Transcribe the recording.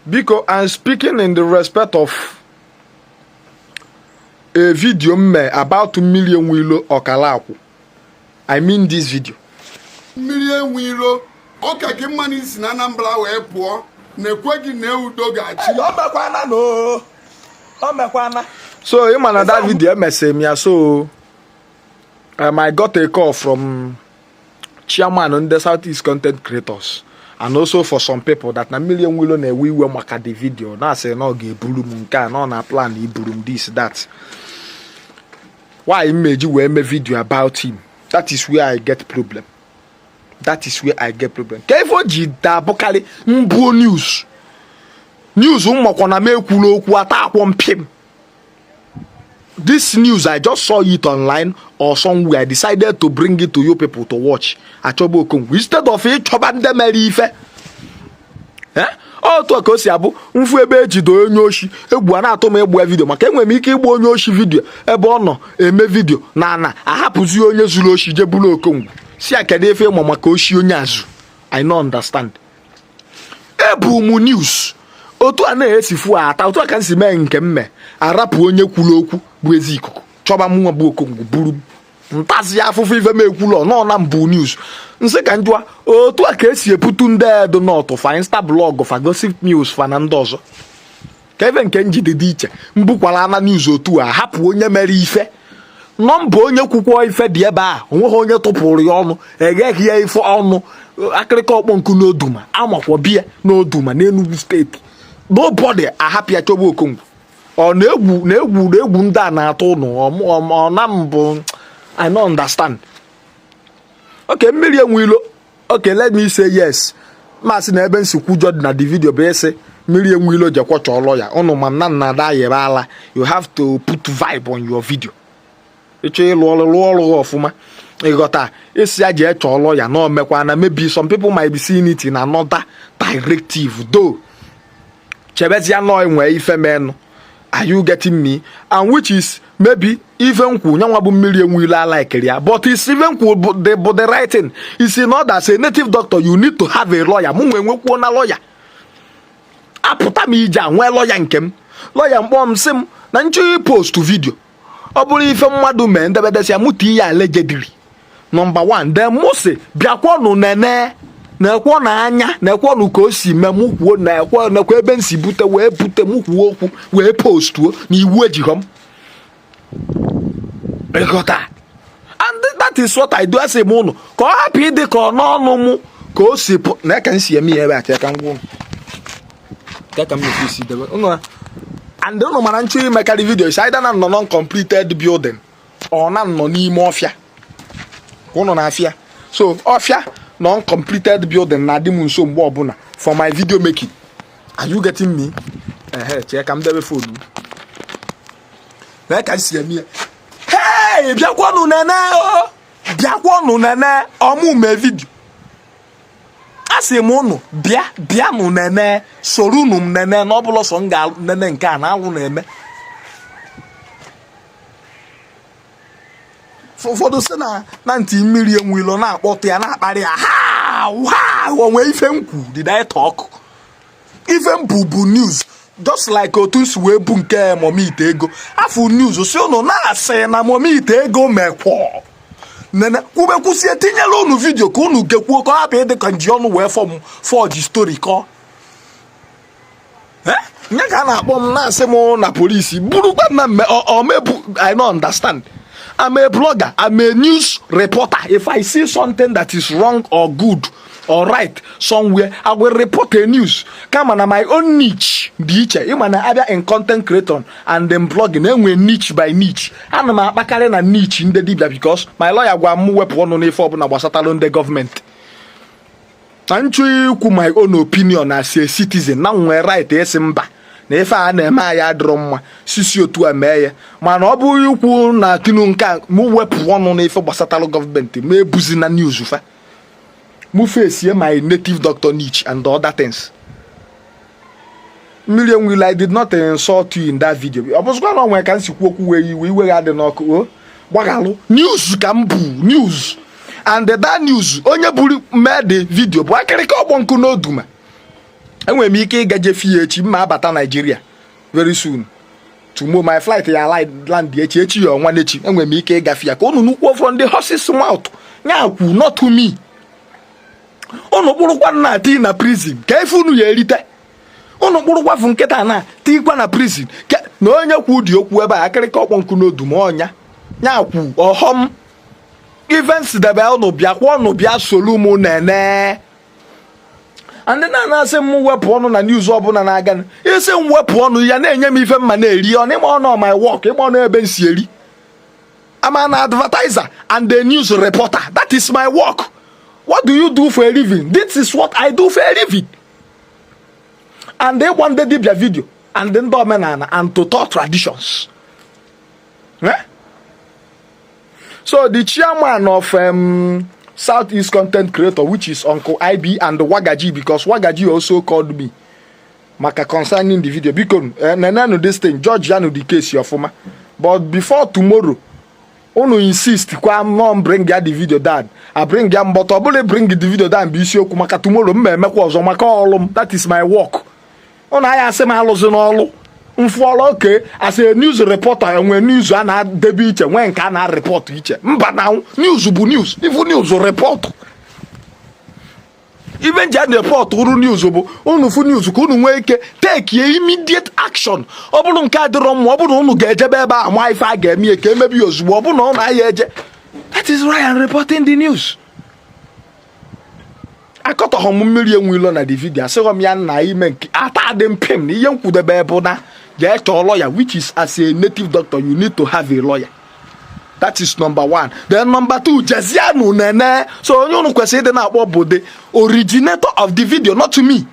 Biko, I'm speaking in the respect of a video m mee about Mmiri Enweilo Ọkalakwụ. I mean this video. Mmiri Enweilo, ọ ka gị mma na i si na Anambra wee pụọ na ekweghị na udo ga-achị. O mekwana no, o mekwana. So ị ma na that video emesịrị m ya, so I got a call from chairman ndị South East content creators and also for some people that na Mmiri Enweilo na-ewe iwe maka the video, na-asị na ọ ga-eburu m nke a, na ọ na plan iburu m, this, that. Why m eji wee mee video about him? That is where I get problem. That is where I get problem. Ka ife o ji da-abụkarị mbuo news, news mmakwa na m ekwuru okwu ata akwọ mpim. This news, I just saw it online or somewhere. I decided to bring it to you people to watch. Achọba Okongwu instead of ịchọba ndị mere ife. Otu a ka o si abụ mfu ebe ejide onye oshi, egwu a na-atụ m ịgba video, maka enwere m ike ịgba onye oshi video ebe ọ nọ eme video na ana ahapụzi onye zuru oshi je buru Okongwu si ya, kedu ife ịma maka oshi onye azụ? I no understand. Ebu m news otu a na-esifu ata, otu a ka m si mee nke m mee, arapụ onye kwuru okwu bụ ezi ikuku, chọba mụnwa bụ Okongwu buru m ntazi afụfụ ife m ekwulu nọ na mbụ news. Nsị ka njụa, otu a ka esi eputu ndị edo nọtụ fa insta blog, fa gossip news, fa na ndị ọzọ, ka ebe nke njide dị iche mbukwara ana news otu a, hapụ onye mere ife, nọmba onye kwukwọ ife dị ebe a, onweghị onye tụpụrụ ya ọnụ, egheghị ya ife ọnụ, akịrịka ọkpọ nkụ n'Oduma, amakwa bịa n'Oduma n'Enugu Steeti, nobody ahapụ ya chọba Okongwu. Ọ na-egwu na-egwu na-egwu ndị a na-atụ ụnụ ọ na mbụ. I no understand. Okay, Mmiri Enweilo, okay, let me say yes. Masị na ebe nsi kwujọ dị na the video bụ ịsị Mmiri Enweilo jekwa chọọ lawyer. Ụnụ ma na nna ada yere ala. You have to put vibe on your video. Ịchọ ịlụ ọrụ, lụọ ọrụ gị ọfụma. Ịghọta isi ya jee chọọ lawyer na omekwa na maybe some people might be seeing it in another directive, though chebezie nọ nwee ife menụ. Are you getting me? And which is maybe ife nkwu nyanwa bụ Mmiri Enweilo alaikiri ya, but is ife nkwu bụ the right thing is not as a native doctor, you need to have a lawyer. Mụ nwee nwekwuo na lawyer, apụta m ije a nwee lawyer nke m. Lawyer mkpọ m sị m na nchọ post video, ọ bụrụ ife mmadụ mee ndebedesi ya mụ tinye ya allegedly number one, then mụ si bịakwọnụ nene na-ekwo na anya na-ekwonụ ka o si mee, mụ kwuo na-ekwe nekwa ebe m si bute wee bute, mụ kwuo okwu wee postuo na iwu ejighọ m. Ịghọta? And that is what I do. Asị m ụnụ ka ọ hapụ ịdị ka ọ n'ọnụ mụ ka o si pụ na ka m si eme ya ebe a ka m gwụ ka m na-esi isi debe ụnụ. And ụnụ mara nchọ imekarị video is either na nọ non-completed building ọ na nọ n'ime ọfịa ka ụnụ na-afịa. So ọfịa na uncompleted building na-adị m nso mgbe ọbụla for my video making. Are you getting me? Ehe, chee ka m debe phone m na ka m si eme ya. Hey, bịakwanụ nene o, bịakwanụ nene ọmụme video. A sị m ụnụ bịa, bịanụ nene, soro unu m nene na ọ bụla sọ m ga-nene nke a na alụ na-eme. Ụfọdụ sị na ntị Mmiri Enweilo na-akpọtụ ya, na-akparị ya ha ha onwe ife m kwu. Did I talk? Ife m bụ news, just like otu si wee bụ nke Mọmi Ite Ego afọ news si ụnụ na-asị na Mọmi Ite Ego mekwọ nene kwubekwusie, tinyela unu video ka unu gekwuo ka ọ hapụ ịdị ka nji ọnụ wee fọm fọji story kọọ nye ka a na-akpọ m na-asị m na polisi burukwa na mme omebu. I no understand. I'm a blogger, I'm a news reporter. If I see something that is wrong or good or right somewhere, I will report a news. Kama na my own niche dị iche. Ịma na abịa in content creator and in blogging, enwe niche by niche. Ana m akpakarị na niche ndị dibịa because my lawyer gwa m wepụ ọnụ n'ife ọbụla gbasatalụ ndị gọọmenti, na nchọ ikwu my own opinion as a citizen, na nwee right ịsị mba na ife a na-eme anyị adịrọ mma, sisi otu a mee ya. Mana ọ bụrụ ikwu na tinu nke a, mụ wepụ ọnụ n'ife gbasatalụ gọọmenti, ma ebuzi na news fa, mụ fesie my native doctor niche and other things. Mmiri Enweilo, I did not insult you in that video. Ọ bụzikwa na ọ nwere ka m si kwu okwu wee iwe iwe ga-adị n'ọkụ o gbaghalụ. News ka m bụ news, and that news onye buru mee the video bụ akịrịka ọgbọ nkụ n'Oduma. Enwere m ike ịga jefi ya echi mma abata Nigeria very soon. Tomorrow my flight ya land, echi echi ya ọnwa n'echi. Enwere m ike ịgafe ya ka unu nukwu from the horse's mouth ya kwu, not to me. Unu kpụrụkwa nna tii na prison ka ife unu ya erite. Unu kpụrụkwafu nkịta na tikwa na prison na onye kwu dị okwu ebe a akịrịka ọkpọ nkụ n'odu ma ọnya ya kwu ọghọm events debe. Unu bịakwa, unu bịa solu mụ nene. Ndị na-anasị m wepụ ọnụ na news ọbụla na-aga, isi m wepụ ọnụ ya na-enye m ife mma na-eri ọnụ ịma ọnụ my work, ịma ọnụ ebe m si eri. I'm an advertiser and a news reporter. That is my work. What do you do for a living? This is what I do for a living. And ịgba ndị dibịa video and ndị omenala and to tell traditions, eh? So the chairman of Southeast Content Creator, which is Uncle IB and Wagaji, because Wagaji also called me maka concerning the video. Biko, nenenu this thing, judge ya the case ọfụma. But before tomorrow, unu insist kwa m bring ya the video down, I bring ya, but ọ bụla bring the video down bụ isiokwu, maka tomorrow m emekwa ọzọ maka ọlụ m. That is my work. Unu anya asị m alụzi n'ọlụ mfụọlụ oke as a news reporter. Enwe news a na-adebe iche, nwee nke a na-report iche. Mba, na news bụ news. Ifu news report, ibe nji a report uru news bụ unu fụ news ka unu nwee ike take immediate action. Ọ bụrụ nke adịrọ mma, ọ bụrụ na unu ga-ejebe ebe a ma ife a ga-eme ya ka emebi ya ozugbo, ọ bụrụ na unu aya eje. That is why I'm reporting the news. Akọtọghọ m mmiri enwe ilo na the video. Asịghọ m ya nna ime nke ata dị mpim na ihe nkwudebe bụ na jee chọọ lawyer, which is as a native doctor you need to have a lawyer. That is number one. Then number two, jezianụ nene. So onye unu kwesịrị ịdị na-akpọ bụ the originator of the video, not to me.